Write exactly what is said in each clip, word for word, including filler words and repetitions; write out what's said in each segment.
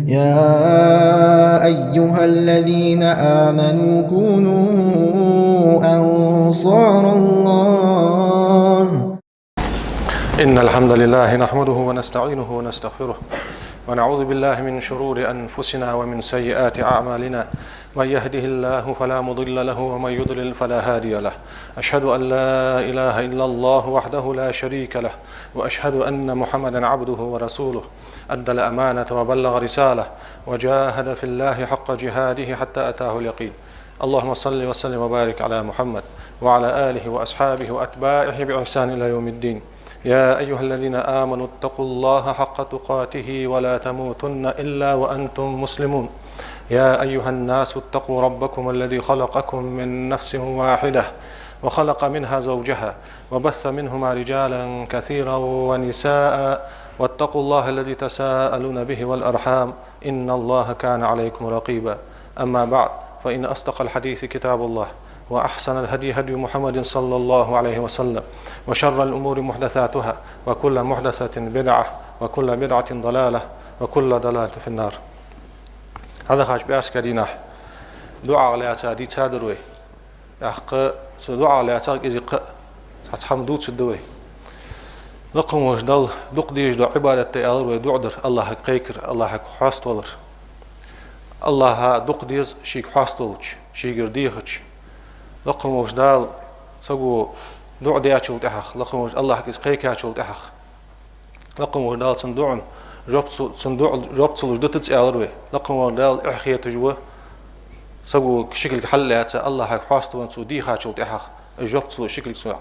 يا أيها الذين آمنوا كونوا أنصار الله. إن الحمد لله نحمده ونستعينه ونستغفره، ونعوذ بالله من شرور أنفسنا ومن سيئات أعمالنا. من يهده الله فلا مضل له، ومن يضلل فلا هادي له. أشهد أن لا إله إلا الله وحده لا شريك له، وأشهد أن محمدا عبده ورسوله. أدى الأمانة وبلغ رسالة، وجاهد في الله حق جهاده حتى أتاه اليقين. اللهم صل وسلم وبارك على محمد وعلى آله وأصحابه وأتباعه بإحسان إلى يوم الدين. يا أيها الذين آمنوا اتقوا الله حق تقاته ولا تموتن إلا وأنتم مسلمون. يا أيها الناس اتقوا ربكم الذي خلقكم من نفس واحدة وخلق منها زوجها وبث منهما رجالا كثيرا ونساء، واتقوا الله الذي تساءلون به والأرحام، إن الله كان عليكم رقيبا. أما بعد، فإن أصدق الحديث كتاب الله، وأحسن الهدي هدي محمد صلى الله عليه وسلم، وشر الأمور محدثاتها، وكل محدثة بدعة، وكل بدعة ضلالة، وكل ضلالة في النار. Хьалхарча бӀаьрса дийнахьа дуӀах лаьца дийцадар вай. ТӀаккха цу дуӀах лаьца кӀезига-кха цхьа хӀама дувцаргда вай. Лакха волча Далла дукха дезаш дола Ӏибадат да аьлар вай дуӀа дар, АллахӀага кхайкар, АллахӀага хьоаставалар. АллахӀа дукха деза шийга хьоаставалча, шийгара дехача. Лакха волча Дала саго дуӀа даьчул тӀехьагӀа, лакха волча АллахӀага из кхайкачул тӀехьагӀа, лакха волча Дала цун дуӀан жоп ца, цун дуӀа жоп ца луш дутац аьлар вай. Лакха волча Дала эхь хеташ ва саго ши кулг хьалъаьца, АллахӀага хьоаставенна цо дийхачул тӀехьагӀа, из жоп ца луш ши кулг цун,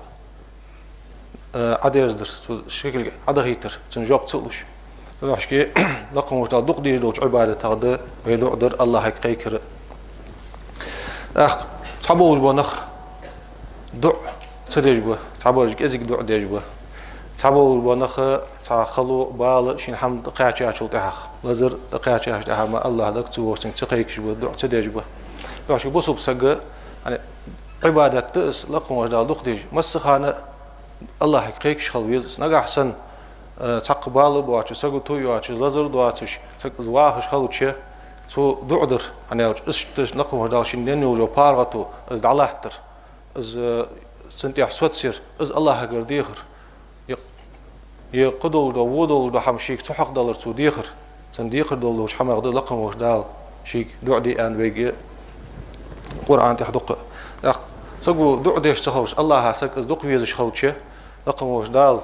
э, Ӏодерзадар, цо ши кулг Ӏодахийтар, цун жоп ца луш. Цудухьа лакха волча Дала дукха дезаш долча Ӏибадатех да вай дуӀа дар, АллахӀага кхайкар. ТӀаккха цхьаболча ба нах дуӀа ца деш ба, цхьабараш кӀезига дуӀа деш ба. Цхьаболча ба нах цхьа хало, бала, шийна хӀама тӀакхаьчачул тӀехьагӀа, лазар тӀакхаьчачул тӀехьагӀа ма АллахӀа дага ца вохаш, цунга ца кхайкаш ба, дуӀа ца деш ба. Цудухьа бусалба сага, яъни, Ӏибадат да из, лакха волча Дала дукха дезаш. Массахана АллахӀага кхайкаш хила веза из. Нагахьа санна, э, цхьаккха бала боацаш, сагото йоацаш, лазар доацаш, саг из вахаш хилча, цо дуӀа дар, хӀана аьлча, иштта лакха волча Дала шийна денна йолча паргӀато из дӀалаттар, из, э, цунна тӀехьа соцаяр, из АллахӀагара дехар. Е, е кхыдолаш дола, водолаш дола хӀама шийга цу хьакъ далар цо дехар. Цунна декхар долаш хӀамах да лакха волча Дала шийга дуӀа де аьнна вайга Къуръан тӀа дукха. ТӀаккха саго дуӀа деш ца хилча, АллахӀа саг из дукха везаш хилча, лакха волча Дала,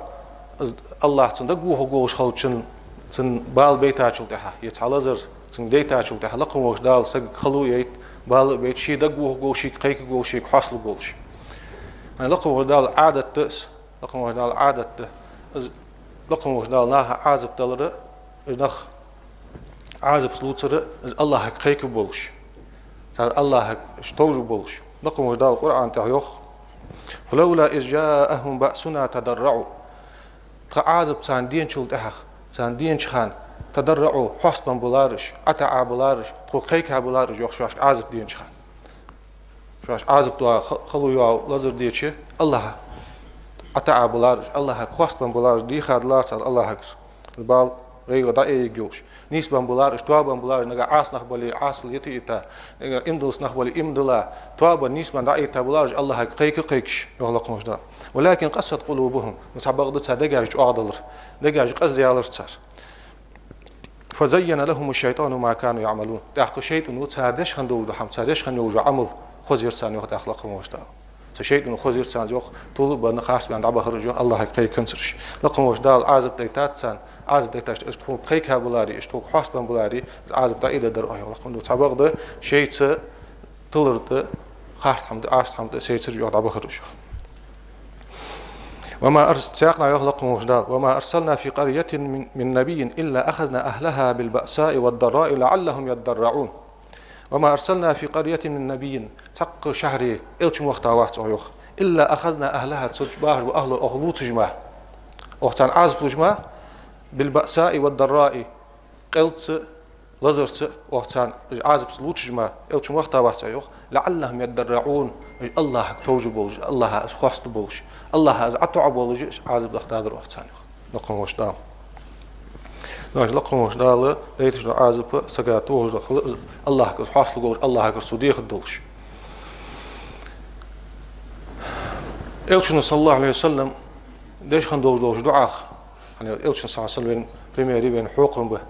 из АллахӀ цунна дагавоха волаш хилча, цунна бала байтачул тӀехьагӀа, е цхьа лазар цунга дайтачул тӀехьагӀа, лакха волча Дала саг хало яйта, бала а байта, ше дагавоха волаш, шийга кхайка волаш, шийга хьоаста волаш. Лакха волча Дала Ӏадат да из. Лакха волча Дала Ӏадат да из, лакха волча Дала наха Ӏазап далар, из нах Ӏазапца лувцар, из АллахӀага кхайка болаш, цар АллахӀага уж товжа болаш. Лакха волча Дала Къуръан тӀа йоах: «فلولا إذ جاءهم بأسنا تضرعوا». Тха Ӏазап царна деначул тӀехьагӀа, царна денача хана, تضرعوا, хьоаста бенна балар уж, ӀотаӀа балар уж, тхога кхайка балар уж, йоах, шоашка Ӏазап денача хана. Шоаш Ӏазап доагӀа, ха-, хало йоагӀа, лазар деча, АллахӀа ӀотаӀа балар уж, АллахӀага хьоаста бенна балар уж, дийха далар цар АллахӀагара. Бала, гӀайгӀа дӀаэйга йолаш. Нийса бенна балар уж, тоабенна балар уж, нагахьа Ӏаса нах бале, Ӏаса йита а йита, иман долаш нах бале, иман дилла, тоабенна, нийса бенна дӀаайта балар уж, АллахӀага кхайка а кхайкаш, йоах лакха волча Дала. «ولكن قست قلوبهم». Ну цхьабакъда цар дегаш чӀоагӀделар, дегаш къаздалар цар. «فزين لهم الشيطان ما كانوا يعملون». ТӀаккха шайтӀано цар деш хинна долаш дола хӀама, цар деш хинна йолаш йола Ӏамал хозаяр царна, йоах тӀаккха лакха волча Дала. Цу шайтӀано хозаяр царна, йоах, тилла а бенна, харц а бенна дӀабахар уж, йоах, АллахӀага кхайканзараш. Лакха волча Дала Ӏазап дайтад царна, Ӏазап дайташ, уж тхога кхайка баларе, уж тхога хьоаста бенна баларе, из Ӏазап дӀаайдергдар, йоах. Лакха волча Дала цхьабакъда шайца тилар да, харц хӀама да, Ӏаса хӀама да сайцар, йоах, дӀабахар уж, йоах. «وما أرس-», цхьаькханахьа йоах лакха волча Дала: «وما أرسلنا في قرية من، من نبي إلا أخذنا أهلها بالبأساء والضراء لعلهم يضرعون». «وما أرسلنا في قرية من نبي», цхьаккха шахьаре элча вахийтавац Оаха, йоах. «إلا أخذنا أهلها», цу чу бахаш бола ахӀло Оаха лувцаш мара. Оаха царна Ӏазап луш мара, «بالبأساء والضراء», къелца, лазарца, Оаха царна Ӏазапца лувцаш мара, элча вахийтавац Оаха, йоах, «لعلهم يضرعون», уж АллахӀага товжа болаш, АллахӀа уж хьоаста болаш, АллахӀа уж ӀотоӀаболаш, уж Ӏазап дахадар Оаха царна, йоах лакха волча Дала. Вай лакха волча Дала дайташ дола Ӏазап сага тохаш дола хила, Аллахьагара хьоастал гуш, Аллахьагара цо дехар долаш. Элчано, саллаллаху Ӏалайхи ва саллам, деш хинна долаш долча дуӀах, хӀана аьлча Элчано, саллаллаху Ӏалайхи ва саллам, вайна пример я, вайна хьокхам ба.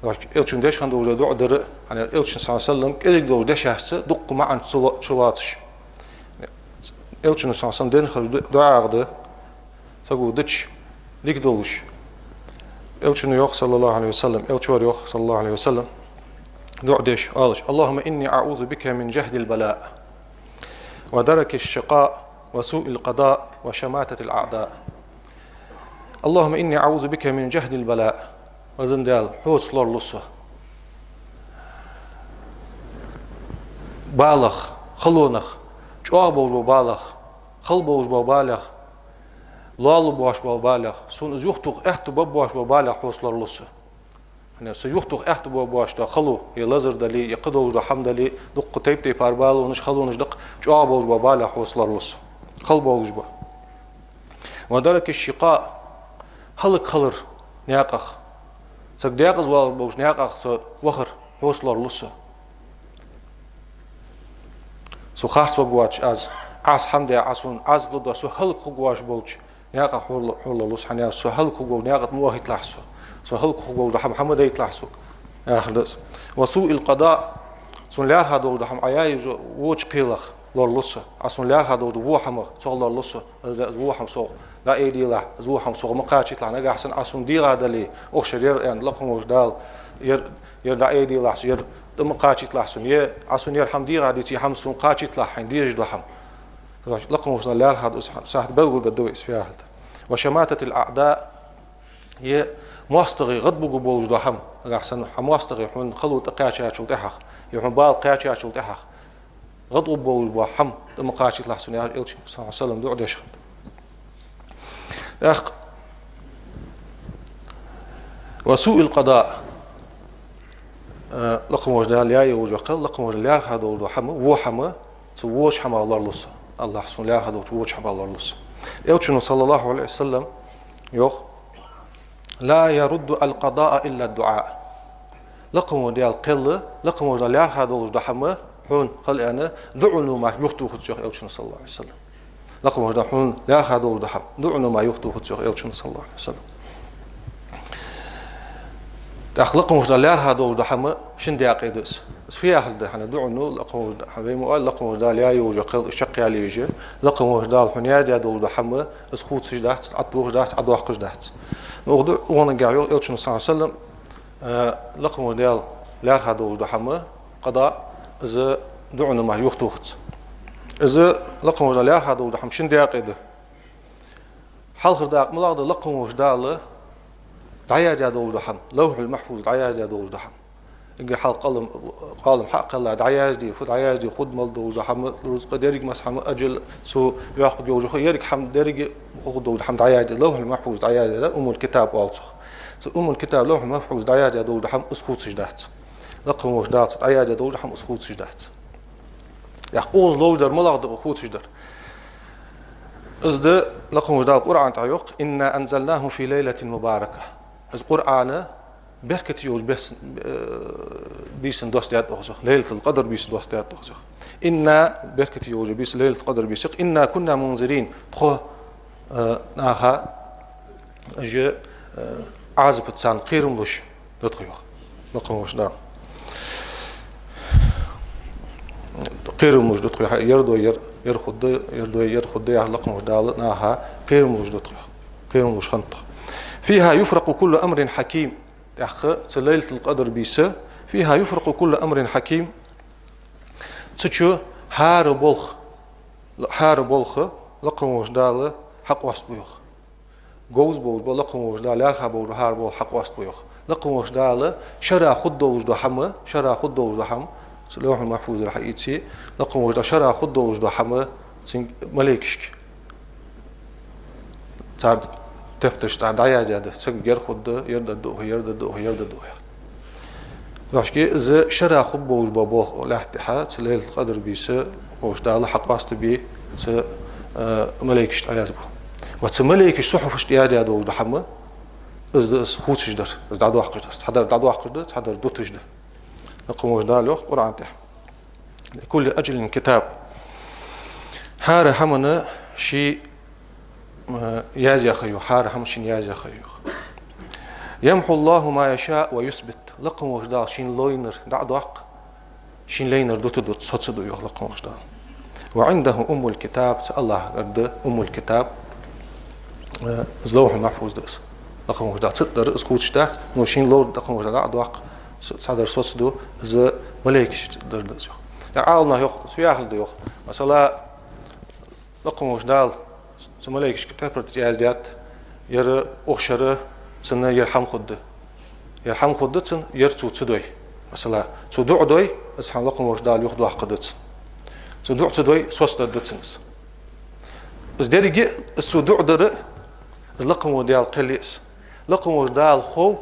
Вай Элчано деш хинна долаш дола дуӀа дар, хӀана аьлча Элчано, саллаллаху Ӏалайхи ва саллам, кӀезига долаш дешашца дукха маӀан чу ло-, чулоацаш. Элчано, саллаллаху Ӏалайхи ва саллам, денна хиннача ду-, дуӀах да, саго дича дика долаш. Элчано йоах, саллаллаху Ӏалайхи ва саллам, Элчавар йоах, саллаллаху Ӏалайхи ва саллам, дуӀа деш, оалаш: اللهم إني أعوذ بك من جهد البلاء ودرك الشقاء وسوء القضاء وشماتة الأعداء. اللهم إني أعوذ بك من جهد البلاء. Везан Даьла, хьоца лоралу со балех, халонех, чӀоагӀа болаш бола балех, хала болаш бола балех, лоалу бош бола балех, сона из юхатоха аьттув бергбош бола балех хьоца лоралу со. ХӀана аьлча са юхатоха аьттув бергбош дола хало, е лазар дале, е кхы долаш дола хӀама дале, дукха тайп-тайпара балонаш, халонаш да-кх, чӀоагӀа болаш бола балех хьоца лоралу со. Хала болаш бола. ودرك الشقاء, хӀалакхилар наькъах. Саг даькъаза валар болча наькъах со вахар хьоца лоралу со. Со харц варгвоацаш аз, Ӏа сона хӀама даь, Ӏа сона Ӏазап лургдоацаш, со хӀалакхургвоацаш болча наькъах хьо ло-, хьо лоралу со, хӀана аьлча со хӀалакхургволча наькъа тӀа ма вахийталахь со. Со хӀалакхургволаш дола хӀама хьа ма дайталахь сога, яхар да из. وسوء القضاء, сона лаьрхӀа долаш дола хӀама, Ӏа яь йола воча кхелах лоралу со. Ӏа сона лаьрхӀа долаш дола во хӀамах, цох лоралу со. Из да, из во хӀама сох дӀаайделахь, из во хӀама сох ма кхачийталахь, нагахьа санна Ӏа сона дегӀа дале, ох, шер ер аьнна, лакха волча Дала, ер, ер дӀаайделахь сона, ер тӀа ма кхачийталахь сона, е Ӏа сона ер хӀама дегӀа деце, хӀама сона кхачийталахь, хьайна дезаш дола хӀама. Лакха волча Дала лаьрхӀа долаш, сахьат белгалдергда вай из фу яхилга. وشماتة الأعداء, е моастагӀий гӀадбугаргболаш дола хӀама, нагахьа санна хьа моастагӀий хьона хало тӀакхаьчачул тӀехьагӀа, е хьона бала кхаьчачул тӀехьагӀа, гӀадбугаргболаш бола хӀама тӀа ма кхачийталахь сона, яхаш Элчано, саллаллаху Ӏалайхи ва саллам, дуӀа деш хиннад. ТӀаккха وسوء القضاء, э, лакха волча Дала яь йолаш йола кхел, лакха волча Дала лаьрхӀа долаш дола хӀама, во хӀама, цу воча хӀамах лоралу со. Аллахь сона лаьрхӀа долча воча хӀамах лоралу со. Элчано, саллаллаху Ӏалайхи ва саллам, йоах: لا يرد القضاء إلا الدعاء. Лакха волча Дала кхел, лакха волча Дала лаьрхӀа долаш дола хӀама хьона хила аьнна, дуӀано мара юхатохац, йоах Элчано, саллаллаху Ӏалайхи ва саллам. Лакха волча Дала хьона лаьрхӀа долаш дола хӀама дуӀано мара юхатохац, йоах Элчано, саллаллаху Ӏалайхи ва саллам. ТӀаккха лакха волча Дала лаьрхӀа долаш дола хӀама шин даькъе да из. Из фу яхилга да, хӀана дуӀано, лакха волча Дала, хӀана вай ма оал, лакха волча Дала яь йолаш йола кхел шаккхе яле а, лакха волча Дала хьона яь долаш дола хӀама из хувцаш дац, Ӏа тохаш дац, Ӏа доаккхаш дац. Ну, укх ду-, укханга йоах Элчано, саллаллаху Ӏалайхи ва саллам, э, лакха волча Дала лаьрхӀа долаш дола хӀама, къада, из дуӀано мара юхатохац. Из лакха волча Дала лаьрхӀа долаш дола хӀама шин даькъе да. Хьалхара дакъа малагӀа да? Лакха волча Дала дӀаяздаь долаш дола хӀама, Лавхьул-Махьфуза дӀаяздаь долаш дола хӀама. Эггара хьалха къалам, къалам хьакхелла дӀаязде, фу дӀаязде, хургдола мел долаш дола хӀама, рузкъа, деррига массахӀама, ажал, цо йоаккхаргйолаш йола хӀама, еррига хӀама, деррига хургдолаш дола хӀама дӀаяздаь, Лавхьул-Махьфуза дӀаяздаь да, Уммул-Китаб оал цох. Цу Уммул-Китаб, Лавхьул-Махьфуза дӀаяздаь долаш дола хӀама из хувцаш дац. Лакха волча Дала цу тӀа дӀаяздаь долаш дола хӀама из хувцаш дац. ТӀаккха укхаза ловш дар малагӀа да, хувцаш дар? Из да, лакха волча Дала Къуръан тӀа йоах: إنا أنزلناه في ليلة مباركة. Из Къуръан беркате йолча бес-, э, бийсан доссадаьд оаха из, йоах, Лайлатул-Къадр бийсан доссадаьд оаха из, йоах. إنا, беркате йолча бийсан, Лайлатул-Къадр бийсан, йоах. إنا كنا منذرين. Тхо, э, наха, уж, э, Ӏазапаца царна кхерам луш да тхо, йоах, лакха волча Дала. Кхерам луш да тхо, йоах, ер дой ер, ер хургда, ер дой ер хургда, яхаш лакха волча Дала наха кхерам луш да тхо, йоах. Кхерам луш хиннад тхо. فيها يفرق كل أمر حكيم. ТӀаккха цу Лайлатул-Къадр бийсан, فيها يفرق كل أمر حكيم. Цу чу хӀара болх, хӀара болх лакха волча Дала хьакъоастабу, йоах. Говза болаш бола, лакха волча Дала лаьрхӀа болаш бола хӀара болх хьакъоастабу, йоах. Лакха волча Дала шера хургдолаш дола хӀама, шера хургдолаш дола хӀама, цу Лавхьул-Махьфузера хьаийце, лакха волча Дала шера хургдолаш дола хӀама цунга, малейкашка, цар тептараш тӀа дӀаяздаь да, сага ер хургда, ер дергда оаха, ер дергда оаха, ер дергда оаха. Вешта, из шера хургболаш бола болх лаьтта тӀа, цу Лайлатул-Къадр бийсан, волча Дала хьакъоастабе, цу, э, малейкашта Ӏаязбу. Ва цу малейкаша сухьуфашта яздаь долаш дола хӀама, Из да из хувцаш дар, из дӀадоаккхаш дар. Цхьадар дӀадоаккхаш да, цхьадар дуташ да. Лакха волча Дала йоах Къуръан тӀа: «لكل أجل كتاب». ХӀара хӀаман ший, э, язъяь ха я, хӀара хӀама шийна язъяь ха я. «يمحو الله ما يشاء ويثبت». Лакха волча Дала шийна лайнар дӀадоаккх, шийна лайнар дутаргда, соцаргда, йоах Лакха волча Дала. «وعنده أم الكتاب», цу АллахӀагара да Уммул-Китаб, э, из Лавхьул-Махьфуз да из. Лакха волча Дала цу тӀа дар из хувцаш дац, но шийна лайнар Лакха волча Дала дӀадоаккх, с-, цхьадар соцаргда, из малейкашта дар да из, йоах. Е Ӏаламнаха йоах, цу яхилга да, йоах. Масала, Лакха волча Дала цу малейкашка тӀехьа тӀа яздаьд, ер укх шера цунна ер хӀама хургда. Ер хӀама хургда цунна, ер цо ца дой. Масала, цо дуӀа дой, из хӀама Лакха волча Дала юхадоаккхаргда цунна. Цо дуӀа ца дой, соцадаргда цунна из. Из деррига, из цо дуӀа дар, из Лакха волча Дала кхел я из. Лакха волча Дала хов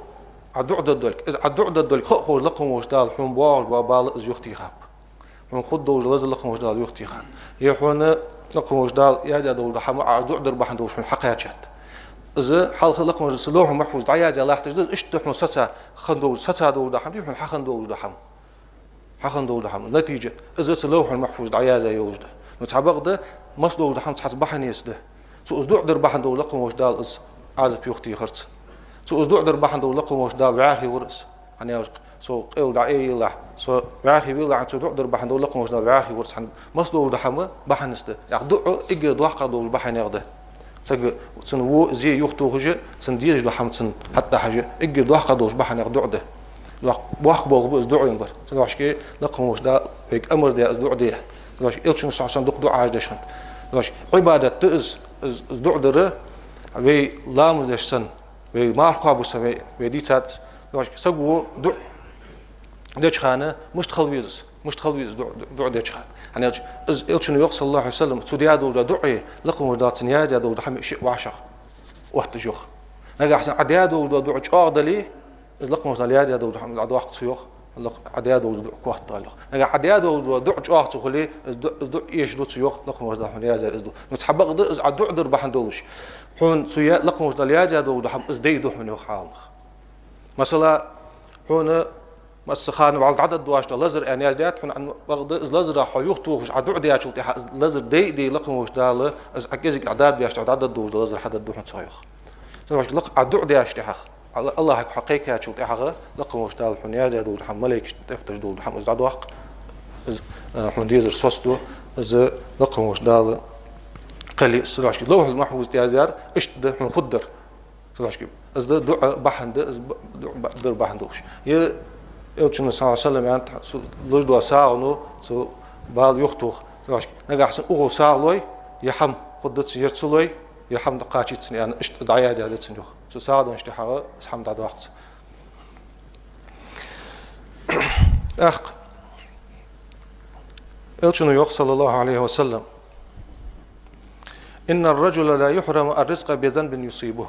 Ӏа дуӀа дар долга. Из Ӏа дуӀа дар долга ха а ховш, Лакха волча Дала хьона боагӀаш бола бала из юхатехаб. Хьона хургдолаш дола лазар Лакха волча Дала юхатехад. Е хьона Лакха волча Дала яздаь долаш дола хӀама, Ӏа дуӀа дар бахьан долаш хьона хьакхаьчад. Из хьалха Лакха волча Дала цу Лавхьул-Махьфуза дӀаяздаь латташ да из, иштта хьона сеца хинна долаш, сеца долаш дола хӀама дий, хьона хьахинна долаш дола хӀама. Хьахинна долаш дола хӀама. Натижат. Из цу Лавхьул-Махьфуза дӀаяздаь йолаш да. Но цхьабакъда, масса долаш дола хӀама цхьацца бахьанеца да. Цо из дуӀа дар бахьан долаш Лакха волча Дала из Ӏазап юхатехар цунна. Цо из дуӀа дар бахьан долаш Лакха волча Дала вӀаьхий вир из. ХӀана аьлча, со къайла дӀаайилалехь, со вӀаьхий вилалехь, цо дуӀа дар бахьан долаш Лакха волча Дала вӀаьхий вир из. Хьан масса долаш дола хӀама бахьанеца да. Яхь дуӀа эггара доккхагӀа долаш бахьанех да. Сага цун во, зе юхатохаш а, цунна дезаш дола хӀама цунна хьатӀадахьаш а, эггара доккхагӀа долаш бахьанех дуӀа да. Боккха, боккха болх ба из дуӀа ен бар. Цудухьа Лакха волча Дала вайга амар даьд из дуӀа де. Цудухьа Элчано, صلى الله عليه وسلم, дукха дуӀаш деш хиннад. Цудухьа Ӏибадат да из, из, из дуӀа дар, вай ламаз деш санна, вай марха кхоабаш санна, вай, вай дийцад из. Цудухьа саго дуӀа деча хана мишта хила веза из, мишта хила веза из дуӀа, дуӀа деча хана. ХӀана аьлча, из Элчано йоах, صلى الله عليه وسلم, цо даь долаш дола дуӀа, Лакха волча Дала цунна яздаь долаш дола хӀама шиъ вӀашагӀ отташ, йоах. Нагахьа санна Ӏа даь долаш дола дуӀа чӀоагӀа дале, из Лакха волча Дала яздаь долаш дола хӀама из дӀадоаккх цо, йоах. Лакха, Ӏа даь долаш дола дуӀа котдоал, йоах. Нагахьа Ӏа даь долаш дола дуӀа чӀоагӀа ца хуле, из ду-, из дуӀа эшаш ду цо, йоах, Лакха волча Дала хьона яздаьр из ду. Но цхьабакъда из Ӏа дуӀа дар бахьан долаш, хьона цо я-, Лакха волча Дала яздаь долаш дола хӀама из дайдергда хьона, йоах Ӏаламнаха. Масала, хьона масса хана вӀалла дӀадаргдоацаш дола лазар аьнна яздаьд хьона, бакъда из лазарах хьо юхатохаш Ӏа дуӀа даьчул тӀехьагӀа из лазар дайа а дайя, Лакха волча Дала из Ӏа кӀезига Ӏа дарба деш тӀехьа дӀадаргдолаш дола лазар хьадаргда хьона цо, йоах. Цудухьа Лакха, Ӏа дуӀа деш тӀехьагӀа, Алла-, АллахӀага хьо кхайкачул тӀехьагӀа, Лакха волча Дала хьона яздаь долаш дола хӀама, малейкашта тӀехташ долаш дола хӀама из дӀадоаккх, из, э, хьона дезар соцаду, из Лакха волча Дала кхел я из. Цудухьа Лавхьул-Махьфуза тӀа яздаьр иштта да хьона хургдар. Цудухьа из да дуӀа бахьан да, из б-, дуӀа ба-, дар бахьан долаш. Е Элчано, صلى الله عليه وسلم, аьннад, цо луш дола сагӀано цо бала юхатох. Цудухьа нагахьа санна укхо сагӀа лой, е хӀама хургда цунна, ер ца лой, е хӀама дӀакхачийт цунна, аьнна, иштта дӀаяздаь да цунна, йоах. Цо сагӀа денначул тӀехьагӀа из хӀама дӀадоаккх цо. ТӀаккха Элчано йоах, صلى الله عليه وسلم: «إن الرجل ليحرم الرزق بذنب يصيبه».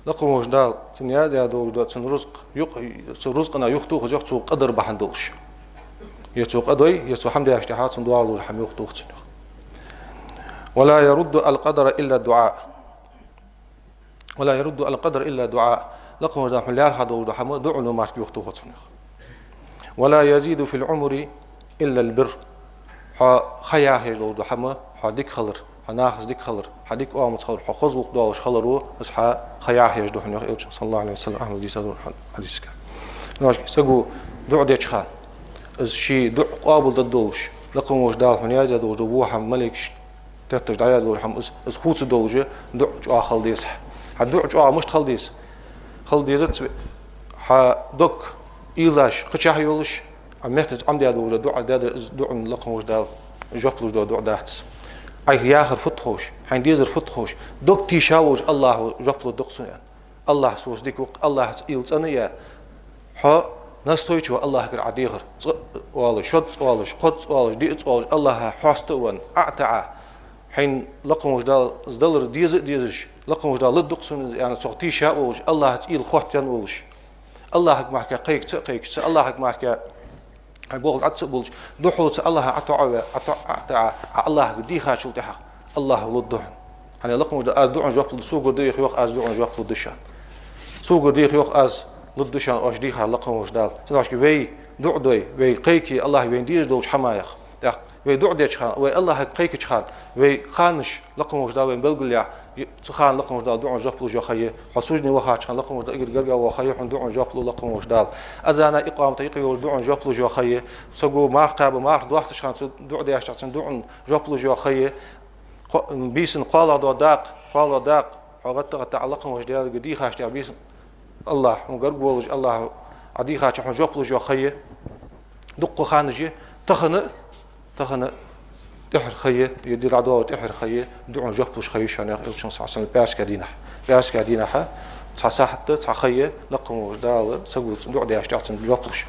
Лакха волча Дала цунна яздаь долаш дола цун рузкъ, юкъ-, цу рузкъанах юхатохаш, йоах, цо къа дар бахьан долаш. Е цо къа дой, е цо хӀама даьчул тӀехьагӀа цунна доагӀаш дола хӀама юхатох цунна, йоах. «ولا يرد القدر إلا الدعاء». «ولا يرد القدر إلا الدعاء». Лакха волча Дала хьона лаьрхӀа долаш дола хӀама дуӀано мара юхатох цунна, йоах. «ولا يزيد في العمر إلا البر». Хьо ха яхьаш долаш дола хӀама, хьо дика хилар, хьо нахаца дика хилар, хьо дика оамалца хилар, хьо хоза гӀулакх долаш хиларо, из хьа ха яхьаш да хьона, йоах Элчано, صلى الله عليه وسلم, Ахьмада дийцад хьона хьадисага. Наш саго дуӀа деча хана, из ший дуӀа къоабалдаргдолаш, Лакха волча Дала хьона яздаь долаш дола во хӀама малейкаш тетташ дӀаяздалар хӀама, из, из хувцаргдолаш, дуӀа чӀоагӀа хила деза. Хьа дуӀа чӀоагӀа мишта хила деза? Хила деза цу хьа дог уйлаш, кхычахьа йолаш, Ӏа меттаца Ӏомадаь долаш дуӀа, даьдар из дуӀан Лакха волча Дала жоп луш дола дуӀа дац. Ӏайха яхар фуд ховш, хьайна дезар фуд ховш, дог тийша волаш АллахӀа жоп лургда-кх сона, аьнна. АллахӀ соца дика ва-кх, АллахӀаца уйла цӀена я. Хьо настойчиво АллахӀагара Ӏа дехар, цкъа а оалаш, шозза а оалаш, кхозза а оалаш, диъазза а оалаш, АллахӀа хьоаста а венна, Ӏа а таӀа, хьайна Лакха волча Дала из далар деза а дезаш, Лакха волча Дала лургда-кх сона из аьнна, цох тийша а волаш, АллахӀаца уйла хоттаенна волаш, АллахӀага мара кхайкаца а кхайкаш, цу АллахӀага мара хьай болх дӀа ца а болаш, духхьал цу АллахӀа Ӏа тоӀаве, Ӏа тоӀа а таӀа, Ӏа АллахӀага дийхачул тӀехьагӀа АллахӀ лургда хьона. ХӀана аьлча Лакха волча Дала: «Аз дуӀан жоп лургда, согара дехе, йоах, аз дуӀан жоп лургда шоана». Сога дийха, йоах, аз лургда шоана оаш дийхар, лакха волча Дала. Цудухьа вай дуӀа дой, вай кхайке АллахӀага вайна дезаш долча хӀамаех. ТӀаккха вай дуӀа деча хана, вай АллахӀага кхайкача хана, вай ханаш, лакха волча Дала вайна белгалъяь, цу хана, лакха волча Дала, дуӀан жоп луш йола ха я. Хьо сужуде вахача хана, лакха волча Дала, эггара гаргга вола ха я, хьона дуӀан жоп лу, лакха волча Дала. Азана, икъамата юкъе йолаш дуӀан жоп луш йола ха я. Саго марха кхаба, марха доастача хана цо дуӀа деш, цун дуӀан жоп луш йола ха я. Кхо-, бийсанна кхоалагӀа дола дакъа, кхоалагӀа дакъа хьо гӀатта-гӀатта Ӏа, лакха волча Даьлага дийхача тӀехьа бийсан, АллахӀ, хьона гарга волаш АллахӀ, Ӏа дийхача хьона жоп луш йола ха я. Дуккха ханаш я, тахан а, тахан а тӀеххьара ха я, е ди дӀадоагӀа тӀеххьара ха я, дуӀан жоп луш ха я шоана, йоах Элчано, صلى الله عليه وسلم, пӀаьраска дийнахьа. ПӀаьраска дийнахьа цхьа сахьат да, цхьа ха я, лакха волча Дала саго дуӀа деш, цун жоп луш.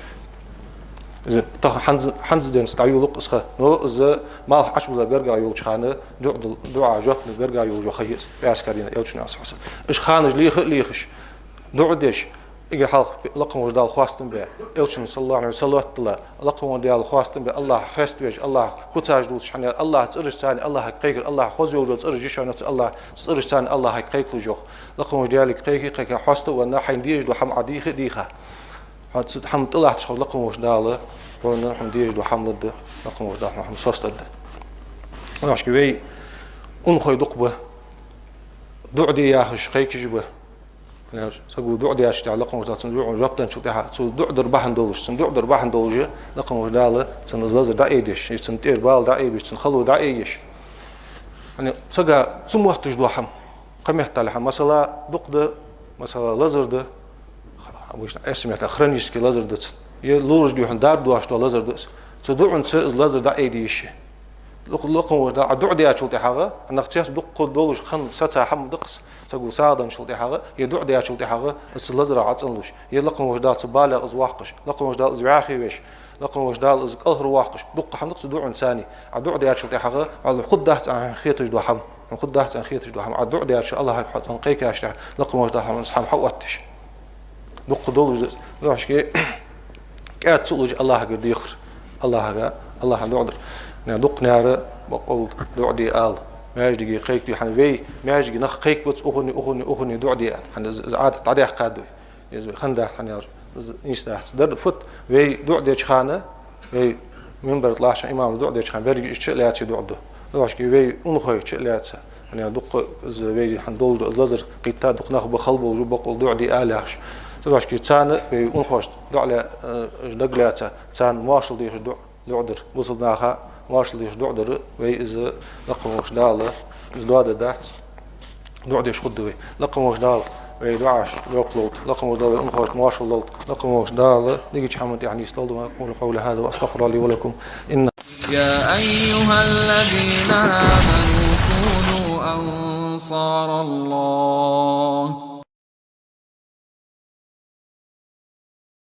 Из тахан хӀанз-, хӀанз денз дӀайолалу-кх из ха. Но из малх Ӏочубуза гаргга йолча хана, дуӀа дал-, дуӀа жоп лу гаргга йолаш йола ха я из, пӀаьраска дийнахьа, Элчано, صلى الله عليه وسلم. Уж ханаш леха а лехаш, дуӀа деш, эггара хьалха лакха волча Дала хоастам бе, Элчанна, صلى الله عليه وسلم, салот дала, лакха волча Дала хоастам бе, АллахӀ хеставеш, АллахӀ куцаш дувцаш, хӀана аьлча АллахӀ цӀераш цани, АллахӀага кхайкар, АллахӀ хоза йолаш йола цӀераш я шоана, цу АллахӀ цӀераш цани АллахӀага кхайкалуш йоах. Лакха волча Даьлага кхайке, кхайке хьоаста а венна, хьайна дезаш дола хӀама Ӏа дийха а дийха. Хьо цу хӀаман тӀа латташ хилча, лакха волча Дала хьона, хьона дезаш дола хӀама лургда, лакха волча Дала хьона хӀама соцаргда. Вай унахой дукха ба, дуӀа де яхаш кхайкаш ба. Саго дуӀа деча тӀехьа, лакха волча Дала цун дуӀан жоп денначул тӀехьа, цо дуӀа дар бахьан долаш, цун дуӀа дар бахьан долаш, лакха волча Дала цун из лазар дӀаайдеш, е цун тӀера бала дӀаайбеш, цун хало дӀаайеш. ХӀана аьлча сага цу мотташ дола хӀама, кхыметтел хӀама, масала, дукха да, масала, лазар да, обычно эрсий меттала хронически лазар да цун. Е лораша духьал дарба доацаш дола лазар да из. Цу дуӀанца из лазар дӀаайде йиш я. Лакха волча Дала, Ӏа дуӀа дечул тӀехьагӀа, нах цец дукха долаш хана саца хӀама да-кх из, саго сагӀа денначул тӀехьагӀа, е дуӀа дечул тӀехьагӀа, из цу лазарах Ӏа цӀенлуш, е лакха волча Дала цу балех из воаккхаш, лакха волча Дала из вӀаьхий веш, лакха волча Дала из кӀалхарвоаккхаш, дукха хӀама да-кх цу дуӀанца цани. Ӏа дуӀа дечул тӀехьагӀа, Ӏа хургдац Ӏа хеташ дола хӀама. Хьона хургдац Ӏа хеташ дола хӀама. Ӏа дуӀа деча АллахӀага хьо цӀенна кхайкача тӀехьа, лакха волча Дала хьона из хӀама хьаоттаеш. Дукха долаш да из, нохчке кӀаьда ца луш АллахӀагара дехар. АллахӀага, АллахӀага дуӀа дар. Нах дукха нара бакъал дуӀа де ала. Маьждиге кхайкаде, хӀана вай маьждиге нах кхайкабац, укхунна, укхунна, укхунна дуӀа де аьнна. ХӀана из, из Ӏадат дӀадаьккха да вай. Из вай хинна дац, хӀана аьлча из нийса дац. Дар фуд, вай дуӀа деча хана, вай минбара тӀа латтача хана имама дуӀа деча хана берригаш чу а лаьце дуӀа ду. Нохчке вай унахой чу а лаьца. ХӀана аьлча дукха из вай хӀана долаш да из лазар, кхийтта дукха нах ба хала болаш, бакъал дуӀа де ала яхаш. Цудухьа царна, вай унахошта дуӀа ле-, э, дага лаьца, царна моаршал дехаш дуӀа, дуӀа дар. Бусалба наха моаршал дехаш дуӀа дар, вай из лакха волча Дала, из доаде дац. ДуӀа деш хургда вай. Лакха волча Дала вай дуӀашта жоп лолда. Лакха волча Дала вай унахошта моаршал лолда. Лакха волча Дала дикача хӀаман тӀа нийсдолда. وأقول قولي هذا وأستغفر الله لي ولكم. إن يا أيها الذين آمنوا كونوا أنصار الله.